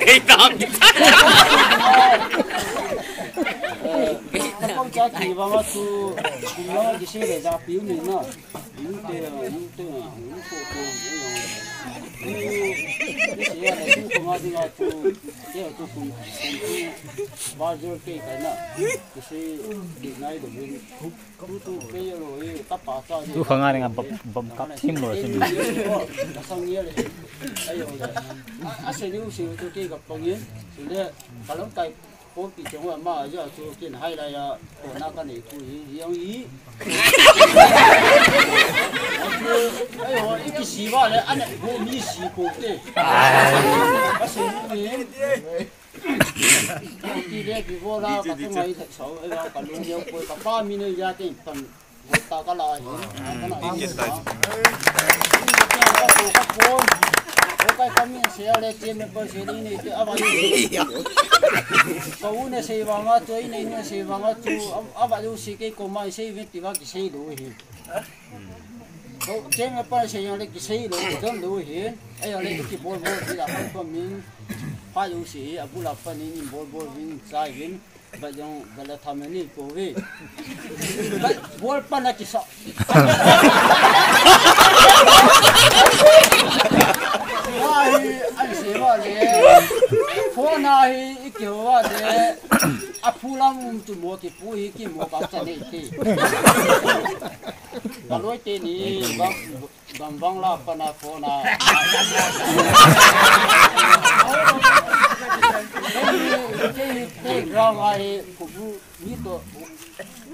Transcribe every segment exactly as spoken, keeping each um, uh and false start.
Dei dam. Cha ki vang a chu, kum vang a ki se le ja piu ni na. Yu te, yu te, yu ko ko, yu, yu se ya le, yu ko ma ding a chu, ke tu kum, kum tu, ba jo ke ka na. Ki se, di nai do bin. Tu tu ke yo lo, e, ta pa cha ni. Tu khang a ding a bom, bom kap thim lo si. Ka sang ye le. Ai yo le. A, a se ni u se tu ke ka pang ye. Si le, ka long kai. Kopi chong a ma ja chu kin hai lai a, ko na ka nei ku hi, hi ang hi. Ai ho, i ki si va le, ane, ho mi si ko te. Ka si ni. Ki le ki vo la, ka tu ngai thak sau, ai ka lung yau ko, ka pa mi nei ja te pan. Vot ta ka la hi. Ka na hi. Ka ko ka ko. Ko kai ka min se ale che me ko se ni ni te ava ni. Ka u ne se vang a chu, i nei ne se vang a chu, ava lu si ke ko mai se vin ti va ki se lu hi. Ko che me pa se yang le ki se lu, don lu hi. Ai le ki bol bol ti a ko min. Pa lu si a bu la pa ni ni bol bol vin sai vin. Ba jong, ba la tham ni ko ve. Ba, bol pa na ki sa. Ai, ai, se va le. Phone a hi, i ki ho va le. A phu lam um tu mo ki pu hi ki mo ka cha nei ki. Ka loi te ni, ba, Gam vang la pa na phone a. Kei, kei, kei ground a hi, kubu ni to,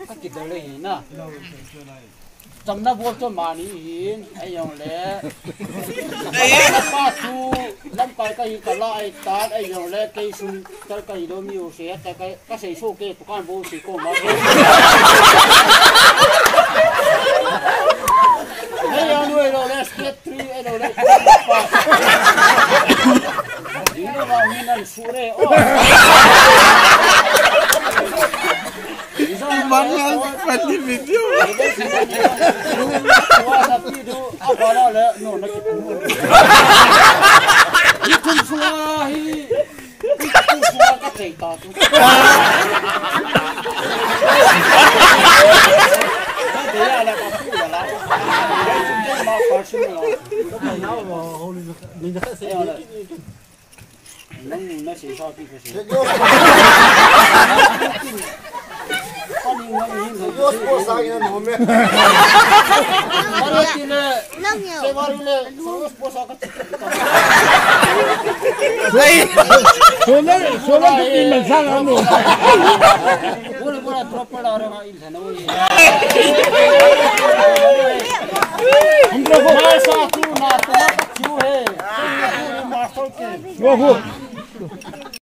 ka ki dole hi na. Cham na bol to mani hin, ai yong le. Pa tu, lam kai ka hi ka la ai tan, ai yong le, kei sun, kal ka hi do mi u se, ta ka Ka sei so ke, tukan bo si ko ma. Hey, anu elo le, step three, elo le. Ino ba mi nan sure, oh. Iman lang, pati video. Wa sa pido, abala le, no, na kipu. Itum suahi. Solar, solar tu iman sang ano. Bole, bole, proper la raha hai, lhana ho ye. Hum log ko master tu na, tu na chu hai. Master ke. Wo ho.